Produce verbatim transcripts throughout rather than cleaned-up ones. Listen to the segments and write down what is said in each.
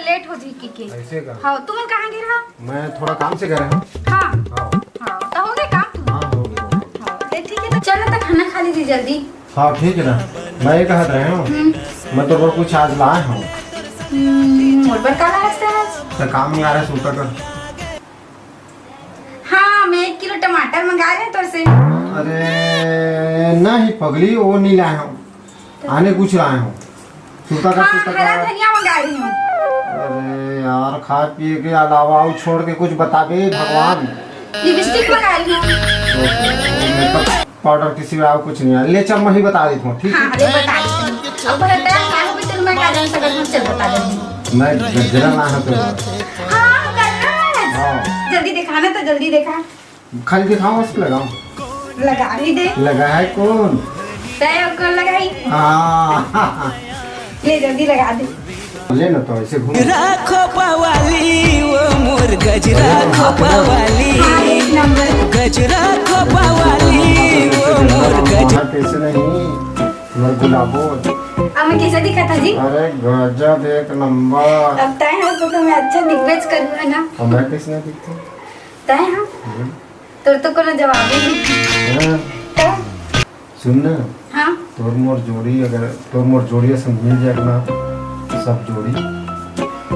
Late हो जी के। ऐसे का? हाँ, तुमन कहाँ गे रहा? मैं थोड़ा काम से गए रहा। हाँ। हाँ। हाँ, तो हो गए काम तुम? हाँ, हो गया। हाँ, ले ठीक है, तो चलो तो खाना खा लीजिए जल्दी। हाँ, ठीक है ना। मैं ये कहत रहे हूँ, हम्म। मैं तो कुछ आज लाए हूँ। हम्म, मोर बर का लाए हस आज? तो काम मंगा रहे सूता कर। हाँ, मैं एक किलो टमाटर मंगा रहे तोर से। अरे नहीं पगली, वो नहीं लाए हूँ। आने कुछ लाए हूँ। सूता का, हाँ, सूता हरा का। धनिया मंगा रही हूँ। अरे यार, खाए पिए के अलावा अउ छोड़ के कुछ बताबे भगवान। लिपस्टिक मंगा रही हूँ। ओहो, मेकअप पाउडर के सिवा अउ कुछ नहीं है। ले चल, मैं ही बता देता हूँ, ठीक है? हाँ, अरे बता देती हूँ। अब बोला तेरा क्या हो, चल मैं का जान सकत हूँ, चल बता देती हूँ। मैं गजरा ना है तो। हाँ, गजरा है। हाँ। जल्दी दिखा ना, तो जल्दी दिखा। खाली दिखाओ, बस लगाओ। लगा भी दे। लगा है कौन? तय ओकर लगाई। हाँ। ले जल्दी लगा दे। ले ना तो ऐसे घूम। राखो पावाली वो मोर गजरा अरे, खो हाथ में पावाली। हाँ, एक नंबर। गजरा खो पावाली वो मोर गजरा। वहाँ कैसे नहीं? मोर गुलाबो। अब मैं कैसे दिखा था जी? अरे गजब, एक नंबर। अब तय है तो मैं अच्छा दिग्विजय करूँगा ना। और मैं कैसे नहीं दिखता? तय हाँ। हम्म। तोर तो कोनो जवाब ही नहीं। हाँ। तो? सुन ना। हाँ। तोर मोर जोड़ी, अगर तोर मोर जोड़ी असन मिल जाए ना, सब जोड़ी,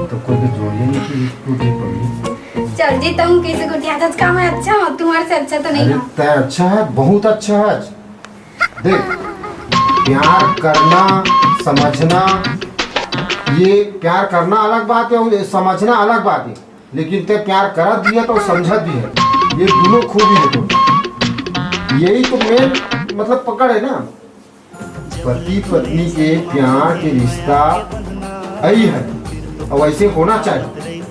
तो कोई भी जोड़ी नहीं टूटी पड़ी। चल जी, तुम कैसे गोटियाथस का मैं अच्छा हूँ, तुम्हारे से अच्छा तो नहीं अरे, हूँ। तय अच्छा है, बहुत अच्छा है। देख, प्यार करना, समझना, ये प्यार करना अलग बात है और ये समझना अलग बात है। लेकिन ते प्यार करत भी है तो समझत भी है, ये दोनों खूबी है तो। यही तो मेन मतलब पकड़ है ना, पति पत्नी के प्यार के रिश्ता यही है। और वैसे होना चाहिए।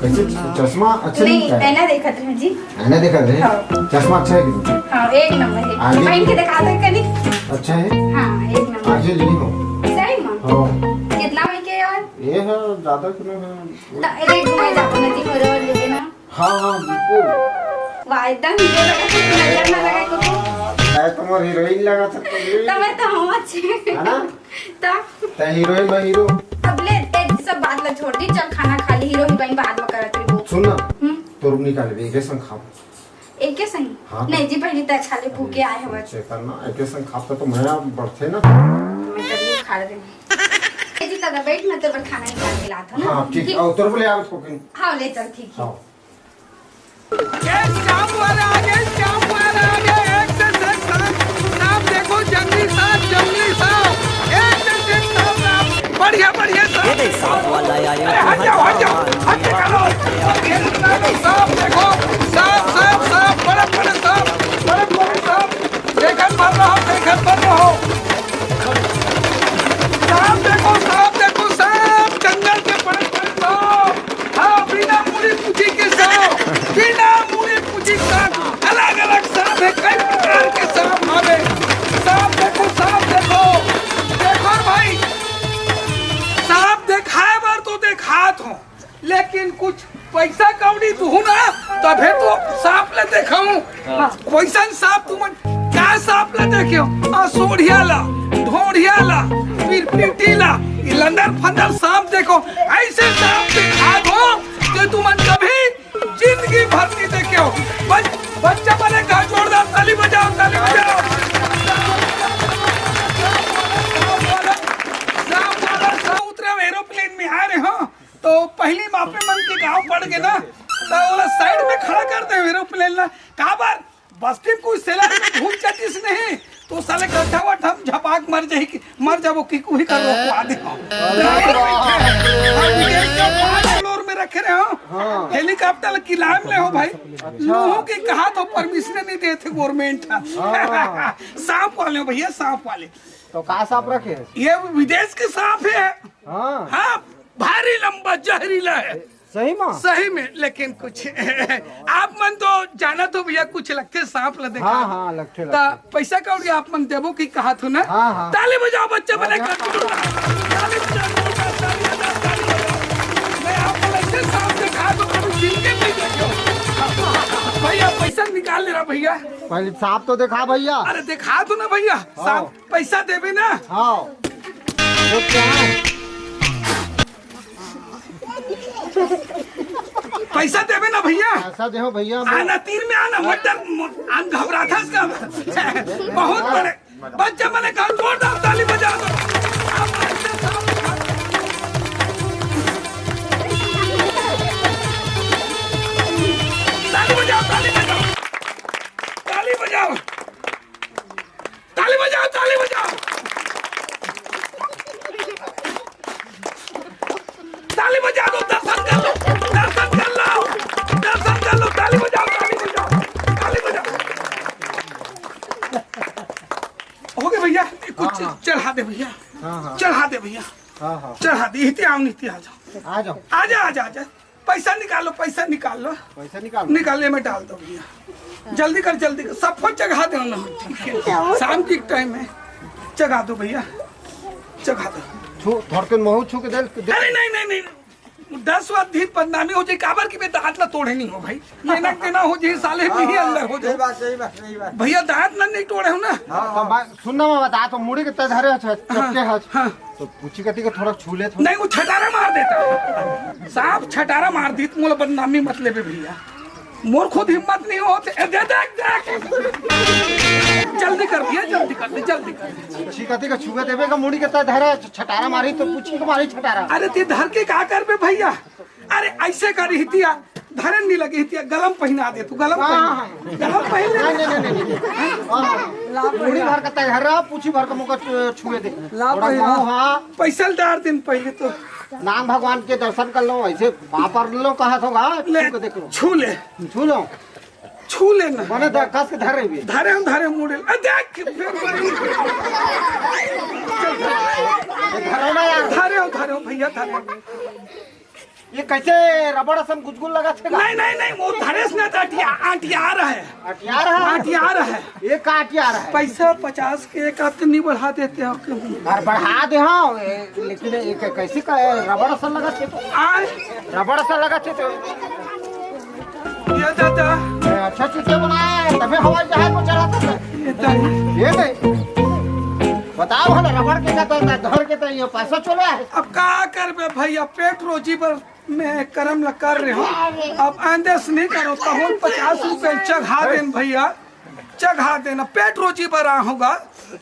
कैसे चश्मा अच्छा नहीं नहीं, है? ऐना देखत रहे जी। ऐना देखत रहे? हाँ। चश्मा अच्छा है कि नहीं? हाँ, एक नंबर है। आगे पहन के दिखा दे कनी। अच्छा है? हाँ, एक नंबर। आगे ली हो। सही में? हाँ। कितना में के यार? ये है, ज्यादा क्यों है? त-, रेट घुमाई जाबो ना जी, मोरे वाले लेबे ना। हाँ, हाँ, बिल्कुल। वाह, एकदम हीरो लगा थे, नजर ना लगा कुछ। मैं तो मोर हीरोइन लगा सकता हूँ। तब मैं तो हम अच्छे। है ना? तब? तै हीरोइन, मैं हीरो। अब ले, ए, सब बात ला छोड़ दी, चल खाना खा ले, हीरो हीरोइन बाद में करत रही वो। सुन ना, हम्म। तो रुक निकाल, एक संग खाओ। एके संग? हाँ, नहीं तो जी, पहले तो अच्छा ले, भूखे आए हैं बस। चेक करना, एके संग खाब तो मया बढ़थे ना। मैं तभी खा रही हूँ। ए जी, दादा, बैठ ना, तेरे पर खाना निकाल के लाता हूँ ना। हाँ, ठीक है। ठीक। और तोर बोले आवत को कहीं। हाँ, ले चल, ठीक है। हाँ। ये सांप वाला आ गया, सांप वाला आ गया, एक से एक सांप। सांप देखो, जंगली सांप, जंगली सांप, एक से एक सांप, सांप। बढ़िया, बढ़िया सांप। ये देख, सांप वाला आया अरे, हट जाओ, हट जाओ, हट के चलो। ये देखो, सांप देखो, सांप, सांप, सांप, बड़े, बड़े सांप, बड़े, बड़े सांप। देखत मत रहो, देखत मत रहो। सांप देखो, सांप देखो, सांप, जंगल के बड़े, बड़े सांप। हाँ, बिना मुड़ी पूछी के सांप, बिना मुड़ी पूछी सांप, अलग-अलग सांप है, कई प्रकार के सांप हवे। सांप देखो, सांप देखो, देखो रे भाई, सांप देखाए बर तो देखात हो, लेकिन कुछ पैसा कौड़ी दुहू ना, तभे तो सांप ले देखाऊं। हाँ। वैसन सांप तुमन का सांप ला देखे हो? आ, सोढ़िया ला, ढोढ़िया ला, पिरपिटी ला, ई लंदर फंदर सांप देखो, ऐसे सांप देखा दो कि तुमन कभी जिंदगी भर नहीं देखे हो। बच-, बच्चा बने का जोरदार ताली बजाओ, ताली बजाओ। सांप वाला, सांप उतरे एरोप्लेन में आ रहे हो। तो पहली मापे मन के गांव पड़ के ना, तो ओला साइड में खड़ा कर दे एरोप्लेन ला। काबर? बस्ती में कोई सेलर में घुस जातिस नहीं, तो साले गड्ढा वड्ढा में झपाक मर जाही कि, मर जाबो कि कोई कर रोकवा दे हो। ड्राइवर बैठे हैं। हम विदेश में पाँच फ्लोर में रखे रहे हो। हाँ। हेलीकॉप्टर किराए में ले हो भाई। अच्छा। लोगों के कहा तो परमिशन नहीं देते गवर्नमेंट। हाँ। सांप वाले हो भैया, सांप वाले। तो का सांप रखे हैं? ये विदेश के सांप है। हाँ। हाँ, भारी लंबा जहरीला है। सही में? सही में, लेकिन कुछ आप मन तो जानत हो भैया, कुछ लगथे सांप ला देखा। हाँ, हाँ, लगथे, त लगथे। पैसा कौड़ी आप मन देबो कि कहात हो ना? हाँ, हाँ। ताली बजाओ बच्चा बने हाँ, कर दो। ताली बजाओ, जोरदार ताली बजाओ, ताली बजाओ। मैं आपको ऐसे सांप देखा तो कभी जिंदगी में नहीं देखे हो। भैया पैसा निकाल ले रहा भैया। पहले सांप तो देखा भैया। अरे देखा दो ना भैया, हाँ। सांप पैसा देबे ना। हाँ। ये क्या है? पैसा देबे ना भैया? पैसा देहो भैया। आना तीर में आना, मत डर, मत, आन घबराथस का? बहुत बड़े। बच्चा मने का जोरदार ताली बजा दो। आप अच्छे साहब। ताली बजाओ, ताली बजाओ। ताली बजाओ। ताली बजाओ, ताली बजाओ। ताली बजा दो, दर्शन कर लो, दर्शन कर लो, दर्शन कर लो, ताली बजाओ, ताली बजाओ, ताली बजाओ। हो गया भैया, कुछ हाँ, हाँ। चढ़ा दे भैया, हाँ, हाँ। चढ़ा दे भैया, हाँ, हाँ। चढ़ा दे, इतने आओ, नीति आ जाओ, आ जाओ। आ जा, आ जा, आ जा। पैसा निकालो, पैसा निकाल लो, पैसा निकाल लो। निकाले में डाल दो भैया, जल्दी कर, जल्दी कर, सब फोन चढ़ा दो ना, शाम की टाइम में चढ़ा दो भैया, चढ़ा दो। छू, थोड़कन महू छू के दे, दे। अरे नहीं, नहीं, नहीं, दस बार दिन बदनामी हो जाए, काबर की बे दांत ला तोड़े नहीं हो भाई, ये ना के ना हो जाए, साले भी ही अंदर हो जाए। सही बात, सही बात, सही बात। भैया दांत ना नहीं तोड़े हो ना। हाँ, हाँ। तो बात सुन ना, मैं बता तो, मुड़ी के तय धरे हस, हाँ, चपके हस। हाँ। तो पूछी कती के थोड़ा छू ले, थोड़ा। नहीं, वो छटारा मार देता, साहब छटारा मार दी, मोला बदनामी मत लेबे भैया, मोर खुद हिम्मत नहीं होत। ए, दे, दे, दे। जल्दी कर भैया, जल्दी कर दे, जल्दी कर दे। पूछी कती के छुए देबे का, मुड़ी के तय धरे छटारा मारी तो पूछी के मारी छटारा। अरे ते धर के का करबे भैया? अरे ऐसे कर हितिया, धरे नहीं लगे हितिया, गलम पहना दे तू, गलम हाँ, पहना। हाँ, हाँ। गलम पहन ले। नहीं, नहीं, नहीं, नहीं, नहीं। हाँ, हाँ। मुड़ी भर का तय धर रहा, पूछी भर का मुका छु-, छुए दे। ला थोड़ा पहना। मुंह, हाँ। पैसा डार दिन पहले तो। नाम भगवान के दर्शन कर लो, ऐसे बापर लो कहा थोगा, ले, छू के देख लो। छू ले। छू लो। छू लेना। मने ध-, कस के धरे भी। धरे हम, धरे मुड़े। आ, देख, फिर ये धरो ना यार। धरे हो, धरे हो भैया, धरे हो। ये कैसे रबड़ असम गुजगुल लगा छे? नहीं, नहीं, नहीं, वो धरे से ना तो अटिया, अटिया रहा है। अटिया रहा है? अटिया रहा है। ये का अटिया रहा है? पैसा पचास के एक आध नहीं बढ़ा देते हो क्यों? यार बढ़ा दे, हाँ, ए, लेकिन ये कै-, कैसे का है? रबड़ असम लगा छे तो। आए। रबड़ असम लगा छे तो। ये दादा। ए, अच्छा चुटिया बनाया है, तभी हवाई जहाज में चढ़ा था। ये दादा। ये नहीं। बताओ है ना, रबड़ के का तो ना, घर के तो ये पैसा चले है। अब का करबे भैया, पेट रोजी पर मैं करम ला कर रहे हो। अब आंदेस नहीं करो, तो हम पचास रुपए चघा देन भैया, चघा देना, पेट रोजी पर आ होगा,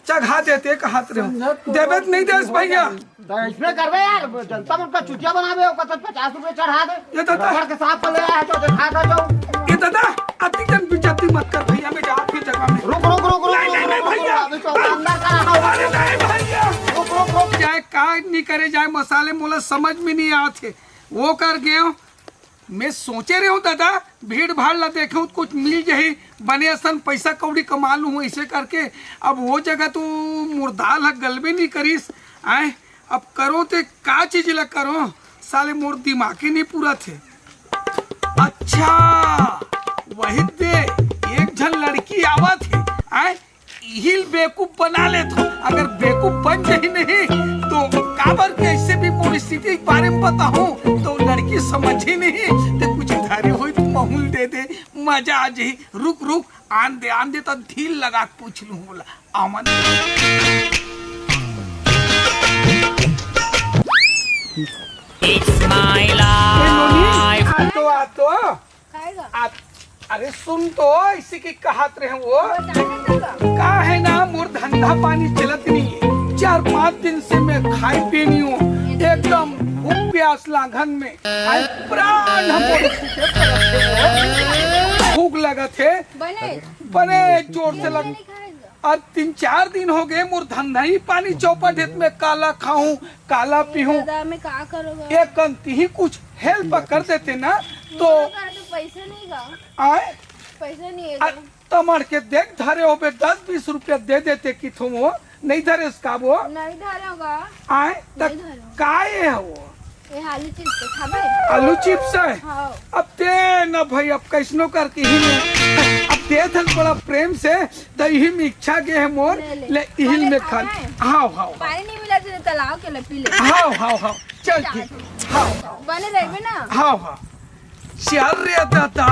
चघा देते कहत रहे हो। देबे तो नहीं देस भैया। तो इसमें करबे यार, जनता मन का चुटिया बनाबे, ओकर तो पचास रुपए चढ़ा दे। ये दादा। रबड़ के सांप को ले आया है तो दिखा दो जो। ये दादा, अति जन बेइज्जती मत कर भैया, मैं जात की जगह में। रुक, रुक, रुक, रुक, नहीं, रुक, नहीं, रुक, नहीं, रुक, भैया। अभी तो अंदर का रहा होगा। अरे नहीं भैया। रुक, रुक, रुक। जाए का नहीं करे जाए, मसाले मोला समझ में नहीं आत हे, वो कर गयो। मैं सोचे रहे हूँ दादा, भीड़ भाड़ ला देखे हूँ, कुछ मिल जाही, बने असन पैसा कौड़ी कमा लूँ ऐसे करके। अब वो जगह तो मुर्दा ला गलबे नहीं करिस। आए, अब करो ते का चीज ला करो, साले मोर दिमाग ही नहीं पूरा थे। अच्छा, वही दे, एक झन लड़की आवत हे, आए, इहिल बेवकूफ बना लेत हो। अगर बेवकूफ बन जाही नहीं, तो काबर के ऐसे भी मोर स्थिति के बारे में बताहूँ, तो लड़की समझही नहीं, ते कुछ धरे होई तो महूल दे दे, मजा आ जाही। रुक, रुक, आन दे, आन दे, तो धीर लगा के पूछ लूँ बोला। आमन। It's my ए, नोनी, life। आ तो, आ तो। काहे गा? आ, अरे सुन तो, इसी की कहत रहे वो। वो जाने दे गा। का है ना, मोर धंधा पानी चलत नहीं है। चार पाँच दिन से मैं खाई पी नहीं हूँ, एकदम भूख प्यास लांघन में। आज प्राण हमको भूखे परत है वो। भूख लगत है। बने। बने जोर से लग। नहीं खाएगा। अब तीन चार दिन हो गए, मोर धंधा ही पानी चौपट है, मैं काला खाऊं, काला पीऊं। दादा, मैं का करूँगा? एक कंती ही कुछ हेल्प कर देते ना, तो। मेरे पास तो पैसा नहीं गा। आए? पैसा नहीं है अ, गा। तमड़ के देख, धरे होबे, दस बीस रुपया दे देते कि तुम वो, नहीं धरे इसका वो। नहीं धरे होगा। आए? तक नहीं धरे होगा। काए है वो? ये आलू चिप्स तो खाबे? आलू चिप्स है? हाँ। अब ते न भाई, अब कैसनो करके ही में, अब दे थन बड़ा प्रेम से, त इही में इच्छा गे है मोर, ले, ले। ले, इही पहले में खा। खाए। हाँ, हाँ, हाँ। पानी नहीं मिला तुझे, तालाब के ले, पी ले। हाँ, हाँ, हाँ। चल, चल। ठीक। हाँ, हाँ। बने रहिबे ना? हाँ, हाँ। चल रे दादा,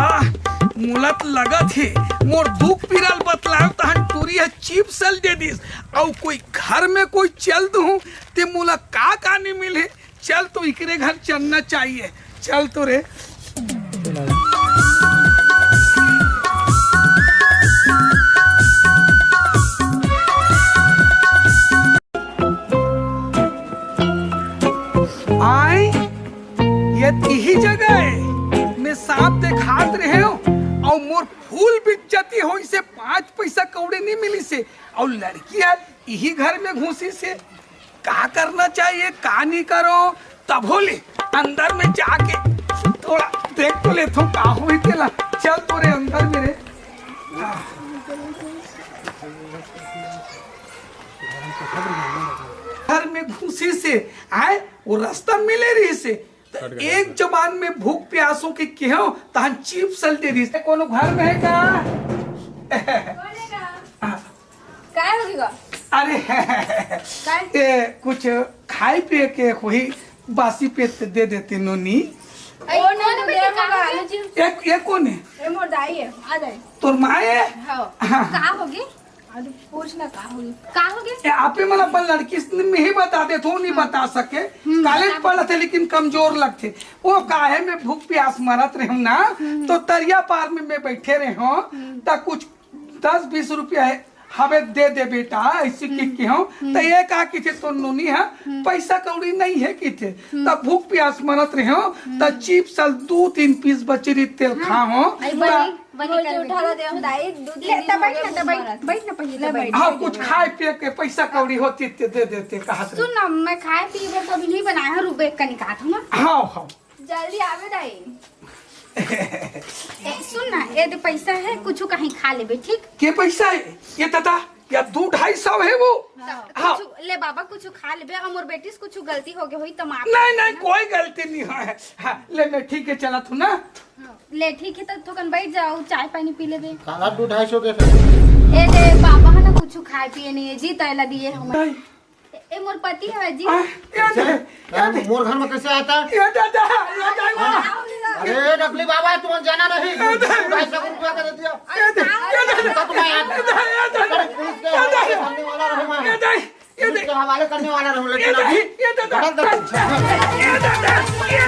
मोला त लगत हे, मोर दुख पीरा ल बतलायो तहन टूरी ह चिप्स ल दे दिस। अउ कोई घर में कोई चल दूँ, ते मोला का का नहीं मिले? चल तो इकरे घर चलना चाहिए। चल तो रे। आय, ये तिही जगह हे, मैं सांप देखात रहेंव अउ मोर फूल बिज्जती होइसे, पांच पइसा कौड़ी नइ मिलिसे, अउ लड़की ह इही घर में घुसिसे। का करना चाहिए, का नइ करों, तभो ले अंदर में जाके थोड़ा देख तो लेथों, का होही तेला। चल तो रे अंदर में रे। घर में घुसिसे, आय, वो रस्ता मिले रहिसे, त एक जबान में भूख प्यासो के केहेंव, तहन चिप्स ल दे दिस। कोनो घर में हे का? कौन हे का? हाँ। काय होगे गा? अरे, काय? ए, कुछ खाय पिये के होही, बासी पेट दे देते नोनी। अरे, ओ, कौन नोनी, बेटा, दे का होगे? आलू चिप्स। एक, ये कोन हे? ए, मोर दाई हे, आ दाई। तोर माँ हे? हाँ। हाँ। का होगे? अरे, पूछ ना, का होगे? का होगे? ए, आपे मन अपन लड़की से में ही बता देथों, नइ बता सके। हम्म, कॉलेज बता पढ़त हे, लेकिन कमजोर लगथे। वो काहे में भूख प्यास मरत रहेंव ना, हम्म। तो तरिया पार में मैं बइठे रहेंव, हम्म। त कुछ दस बीस रुपया हे, हवे दे दे बेटा, अइसे कि हम्म। केहेंव, हम्म। त ये का कहिथे, तोर नोनी ह, हम्म। पइसा कौड़ी नइ हे कहिथे, हम्म। त भूख प्यास मरत रहेंव, त हम्म। चिप्स ल दू तीन पीस बचे रहिस तेला हाँ। खाहूं, अरे त बनी, बनी रोज कर उठा बेटा। ला दे हम दाई, दू तीन ले, दिन त हो बइठ गए ना, त भूख बइठ, मरत। बइठ ना पहिले, ले त बइठ। बइठ। हाँ, कुछ खाय पिये के पइसा कौड़ी होती ते दे देते, कहत रहे। सुन ना, मैं खाय पिये बर तो अभी नइ बनाय हंव, रुक बे, कनिक आत हंव ना। हाँ, हाँ। जल्दी आबे दाई। ए, सुन ना, ए दे पइसा हे, कुछु कहीं खा लेबे, ठीक? के पइसा हे? ये दादा, या दू ढाई सौ हे वो। हाँ। हाँ। कुछु, ले बाबा, कुछु खा लेबे, अउ मोर बेटी से कुछु गलती होगे होही त माफ नहीं, कर नहीं, देना। कोई गलती नइ हे। हाँ, ले मैं ठीक हे, चलत हंव ना। हाँ, ले ठीक हे, त थोकन बइठ जा, चाय पानी पी लेबे। काला दू ढाई सौ के फेर। ए दे बाबा ह ना कुछु खाय पिये नइ हे जी, तैला दिए हंव। नहीं। ए, ए मोर पति हे जी। आ, ये दे, ये दे। मोर घर में कइसे आय? ये दादा, ये दादा। अरे नकली बाबा, तुमन जाना नहीं। ये दे। ढाई सौ रुपया का दे दिया। ये दे, ये दे। तो तुम्हें याद ये दे, ये दे। अरे पुलिस के ये दे। हवाले करने वाला रहूं मैं। ये दे, पुलिस के हवाले करने वाला रहूं, लेकिन ये दे, अभी ये दे, बड़ा दर्द ये दे, ये